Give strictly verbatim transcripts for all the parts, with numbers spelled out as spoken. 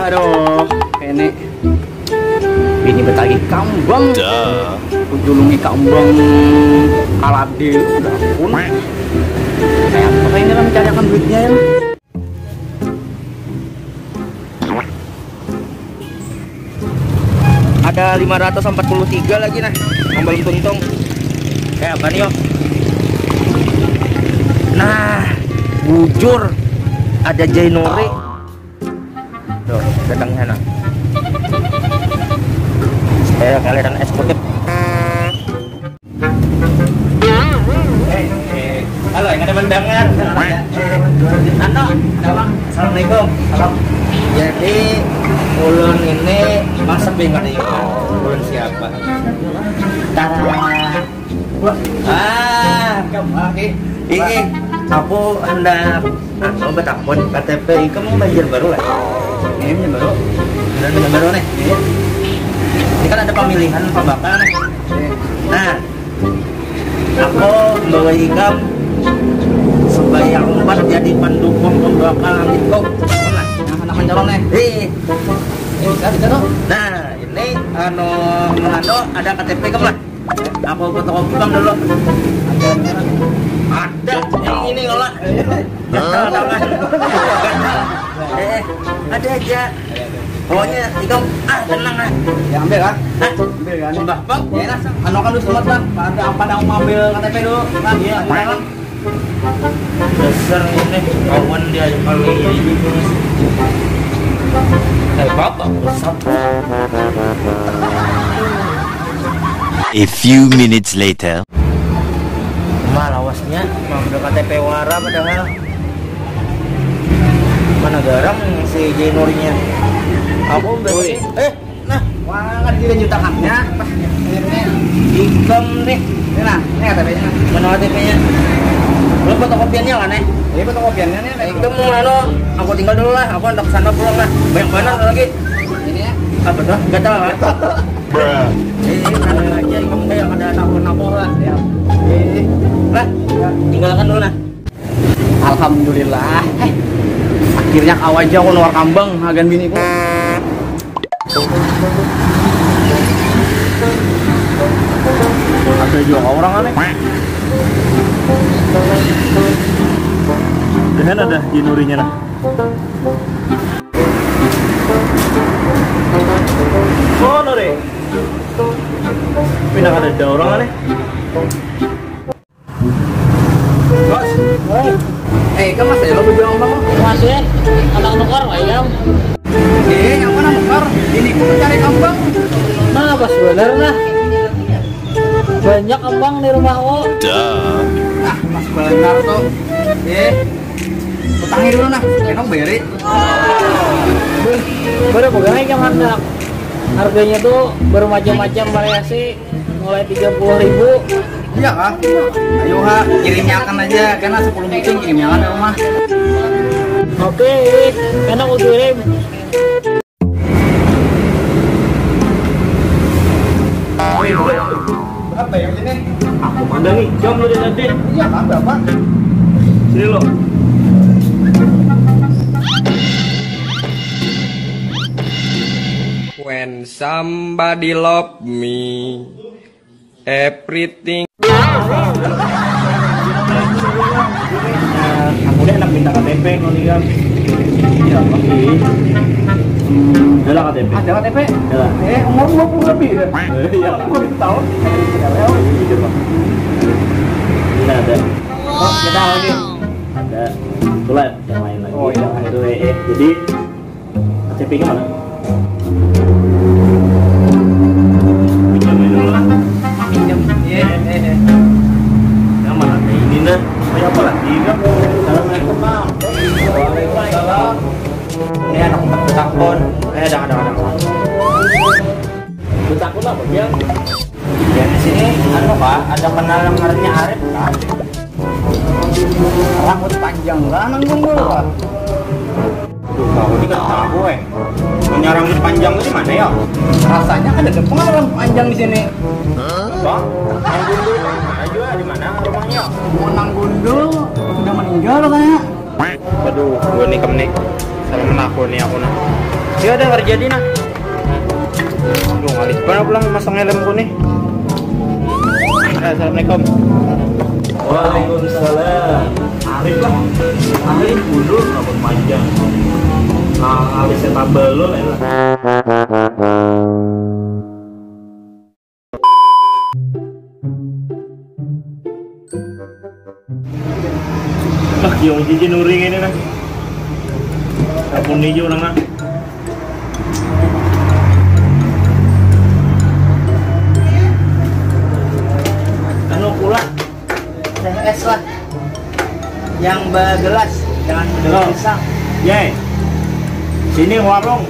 Aduh, ini bini betagih kambang. Dah. Kujulungi kambang kalade. Udah pun. Kayak apa ini lah mencariakan duitnya ya? Ada lima ratus empat puluh tiga lagi nah, yang belum tuntung. Kayak apa nih, yo? Nah, bujur ada Jainuri. Tuh, datangnya nah. Saya kalian eksekutif. Eh, eh, halo, yang ada mendengar. Ano, ada bang. Assalamualaikum. Salam. Jadi ulun ini masuk bingung nih. Ulun siapa? Tara. Wah. Ah, kamu lagi. Ini aku hendak aku bertakun K T P ikam mau Banjarbaru lah. Ini Banjarbaru. Dan Banjarbaru nih. Iya. Ini kan ada pemilihan pembakal nih. Nah, aku membawa ikam supaya empat jadi pendukung pembakal itu. Nah, anak mencalon nih. Iya. Ini bisa, bisa tuh. Nah, ini anu mengano ada K T P ikam lah. Aku fotokopi bang dulu. Ada. Ini, ini ngolah. Gatal tangan. Eh, ada aja. Pokoknya ikam ah tenang ah. Ya ambil lah. Hah? Ambil kan? Sudah bang. Ya enak. Anu kan dulu sempat lah. Ada apa yang mau ambil K T P dulu? Nah, iya. Ambil lah. Dasar ini kawan dia yang paling ini. Eh, bapak, sapu. A few minutes later. Mah lawasnya, mah udah K T P wara padahal. Mana garang si Jenurnya? Aku ambil. Woi. Eh, nah, wah, kan dia juta kamnya. Pas ini, ikam nih. Ini nah, ini K T P-nya. Mana K T P-nya? Lo fotokopiannya kan, eh? Iya, fotokopiannya nih. Ikam mau mana? Aku tinggal dulu lah, aku hendak ke sana pulang lah. Banyak banget lagi. Ini ya. Apa tuh? Gatal lah. Bruh. Eh, eh, sana aja, ikam kayak ada takut-takut lah. Ya. Eh, eh. Lah, tinggalkan dulu nah. Alhamdulillah. Eh, akhirnya kawa aja aku nuar kambang hagan biniku. Ada juga orang aneh. Dehan ada jinurinya nah. Oh, nore. Pindah ada orang aneh. Bos. Eh, kan masih lo berjuang bang? Masih, anak nukar ayam. Eh, yang mana nukar? Ini ku mencari kambang. Nah, pas bener nah. Banyak kambang di rumah O. Duh. Nah, pas benar tuh. Eh, utangi dulu nah. Emang beri. Ber, berapa gerai yang hendak? Harganya tuh bermacam-macam variasi. Mulai tiga puluh ribu. Iya kah? Ayo ha, kirimnya akan aja, karena sepuluh bungkus kirimnya akan ke rumah. Oke, enak aku kirim. Berapa ya ini? Aku pandang nih, jam lu dari tadi. Iya kan, berapa? Sini lo. When somebody love me, everything. Aku udah enak minta K T P kalau nih kan. Iya, pasti. Hmm, ada lah K T P. Ada K T P? Ada lah. Eh, umur dua puluh lebih ya? Eh, iya. Dua puluh tahun. Iya, Pak. Ini ada. Oh, kita lagi. Ada. Itulah yang lain lagi. Oh, iya. Itu, eh, eh. Jadi, K T P-nya mana? Pinjam aja dulu lah. Pinjam. Iya, iya, iya. Yang mana? Nah, ini nah. Kayak apa lagi? Kan? Assalamualaikum, Bang. Waalaikumsalam. Ini anak empat betakon. Eh, dah, dah, dah. Betakon apa, Bang? Ya, di sini, anu, Pak, ada kenal yang ngarannya Arif, Pak. Rambut panjang, Pak, nang gundul, Pak. Aku juga tahu eh. Punya rambut panjang itu di mana ya? Rasanya kan ada pun rambut panjang di sini. Apa? Rambut panjang aja di mana rumahnya? Mau nang gundul sudah meninggal katanya. Waduh, gue nih kem nih. Salah menakuni aku nah. Ya udah, nggak jadi nah. Aduh, ngalih. Mana pulang masang helmku nih? Eh, assalamualaikum. Waalaikumsalam. Arif lah. Arif mundur rambut panjang. Nah, habisnya tambal lo lah. Nah, yang jijin uring ini nah. Ampun nih orang nah. Anu pula, teh es lah. Yang bergelas, jangan bergelas. Loh. Pisang. Yai. Sini warung.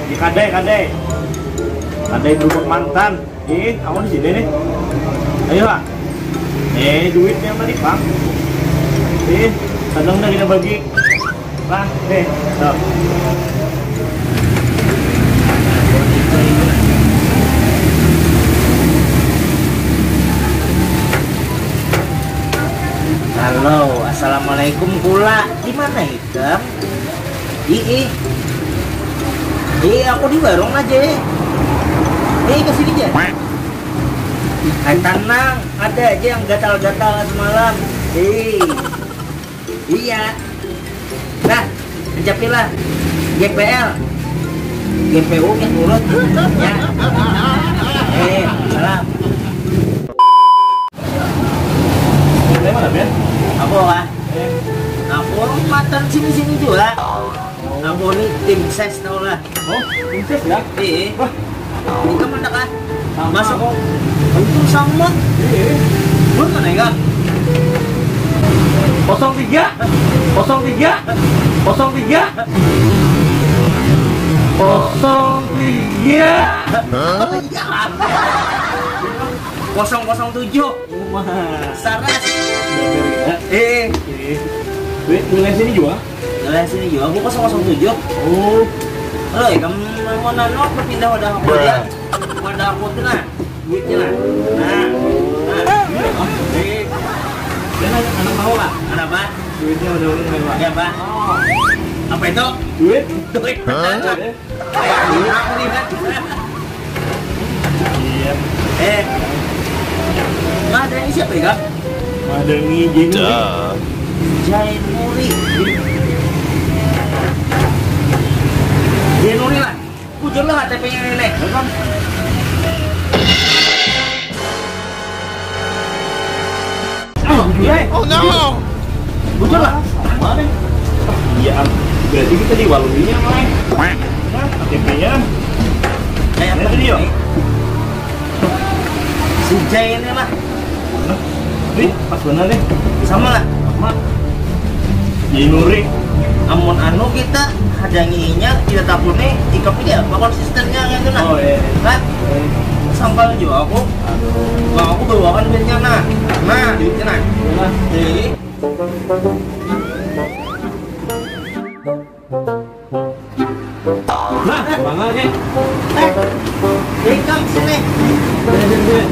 Di kadai, kadai. Kadai berubah mantan. Ih, aku di sini nih. Ayo lah. Eh, duitnya tadi, Bang. Eh, kadang udah kita bagi. Lah, eh, tuh. Halo, assalamualaikum pula. Di mana ikam? Ih, ih. Ih, aku di warung aja. Ih, ke sini aja. Hai, tenang, ada aja yang gatal-gatal semalam. Ih. Iya. Nah, kencapin lah. G P L. G P U yang urut. Ya. Eh, salam. Dari mana, Ben? Aku, ah. Eh. Aku matan sini-sini juga. Aku ni tim ses tau lah. Oh, tim ses ya? Iya. Wah. Ini kan mana kah? Sama. Masuk. Aku. Itu sama. Iya. Buat mana ya? Kosong tiga. Kosong tiga. Kosong tiga. Kosong tiga. Kosong kosong tujuh. Wah. Saras. Iya, iya. Eh. Iya. Wait, mulai sini juga. Wilayah sini juga, aku kosong kosong tujuh. Oh. Halo, ikam mau nano, aku pindah wadah aku aja. Wadah aku tuh nah, duitnya nah. Nah, nah. Iya, ah. Eh, dan anak, anak tahu lah. Kenapa? Duitnya udah udah, Pak. Ya, Pak. Oh. Apa itu? Duit. Duit. Hah? Aku nih, Pak. Iya. Eh. Nah, ada ini siapa ya, Kak? Ada ini Jenny. Duh. Jainuri. Jenuri lah. Bujur lah K T P-nya ini nih. Oh no. Bujur lah. Mana? Iya, berarti kita di warung ini yang lain. Nah, K T P-nya. Kayak apa tadi, yo? Si Jai ini lah. Nah, wih, pas benar nih. Sama lah. Sama. Jai Nuri. Amun anu kita hadanginya, kita takuni, ikam ini apa konsistennya gitu nah. Oh, iya. Nah, iya. Sampal juga aku. Aduh. Nah, aku bawakan duitnya nah. Nah, duitnya nah. Iya. Jadi. Nah, bangga nih. Eh, ikam sini. Sini, sini, sini.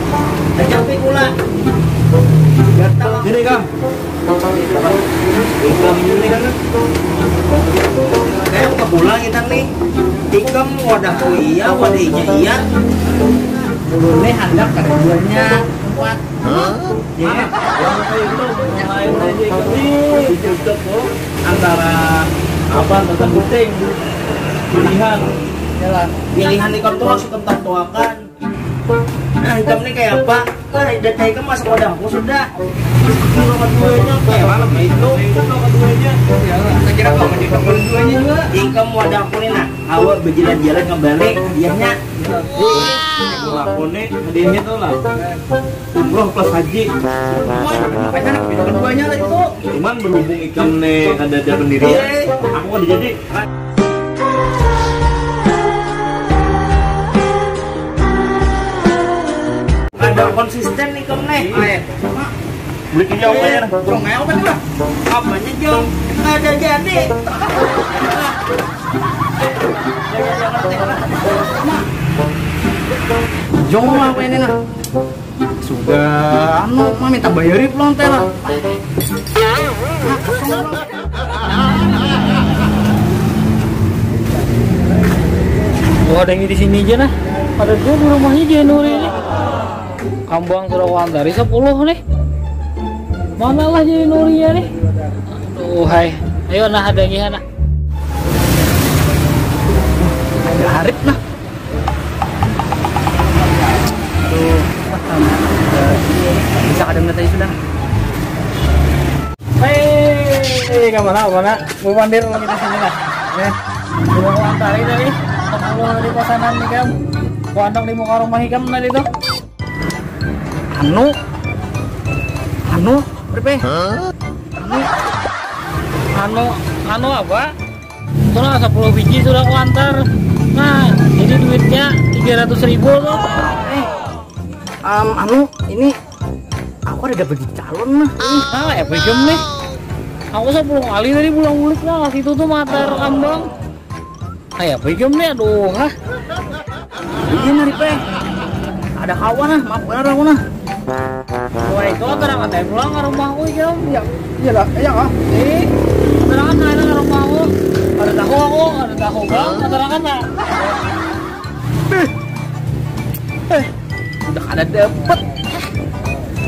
Ajak pi pula. Datang. Sini, Kang. Ikam ini kan. Kayak ke pula kita nih. Ikam wadahku iya, wadahnya iya. Ini handap kada duanya. Empat. Hah? Ya, yang kayak itu, yang lain aja ikut nih, cocok tuh. Antara apa, tentang penting pilihan. Yalah. Pilihan ikam tuh harus ikam tentuakan. Nah, ikam nih kayak apa? Nah, udah kayak ikam masuk wadah aku sudah. Itu nomor duanya kayak mana itu? Itu nomor duanya. Yalah, saya kira kau menjadi nomor duanya juga. Ikam wadah aku nih nah, awak berjalan-jalan kembali, iyahnya. Aku nih hadiahnya tuh lah. Umroh plus haji. Wah, apa sana? Keduanya lah itu. Cuman berhubung ikam nih ada ada pendirian, iya, aku kada jadi. Ada konsisten ikam nih. Iya. Beli kerja apa ya? Jong, apa tuh? Apanya, Jong? Ada jadi. Jauh lah aku ini nah. Sudah anu mah minta bayari pulang teh lah. Wah, ada yang di sini aja nah. Ada dua di rumahnya dia Nuri ini. Kambang sudah kuantari sepuluh nih. Mana lah jadi Nurinya nih? Aduh hai. Ayo nah, ada yang nah. Ada Arif nah. Aduh, bisa kadang tadi sudah. Hei, ke mana, ke mana? Mau pandir lagi di sini lah. Nih, sudah kuantari tadi. Sepuluh di pesanan nih, Kam. Kuandang di muka rumah ikam tadi tuh. Anu, anu, berapa? Anu, anu, anu apa? Sudah sepuluh biji sudah kuantar. Nah, jadi duitnya tiga ratus ribu tuh. Eh, um, anu, ini aku ada dapat calon nah. Ah, ya begini nih. Aku sepuluh kali tadi pulang bulik nah, situ tuh matar kambang. Kayak apa ikam nih, aduh, hah? Iya, nari pe. Ada kawan nah, maaf benar aku nah. Wah, itu antara katanya pulang ke rumahku ikam. Ya, iyalah, iya kah? Eh, antara kan lain ke rumahku. Ada tahu aku, ada tahu bang, antara kan tak. Eh, eh, udah kada dapet.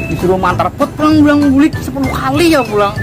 Disuruh mantar pet pulang, pulang bulik sepuluh kali ya pulang.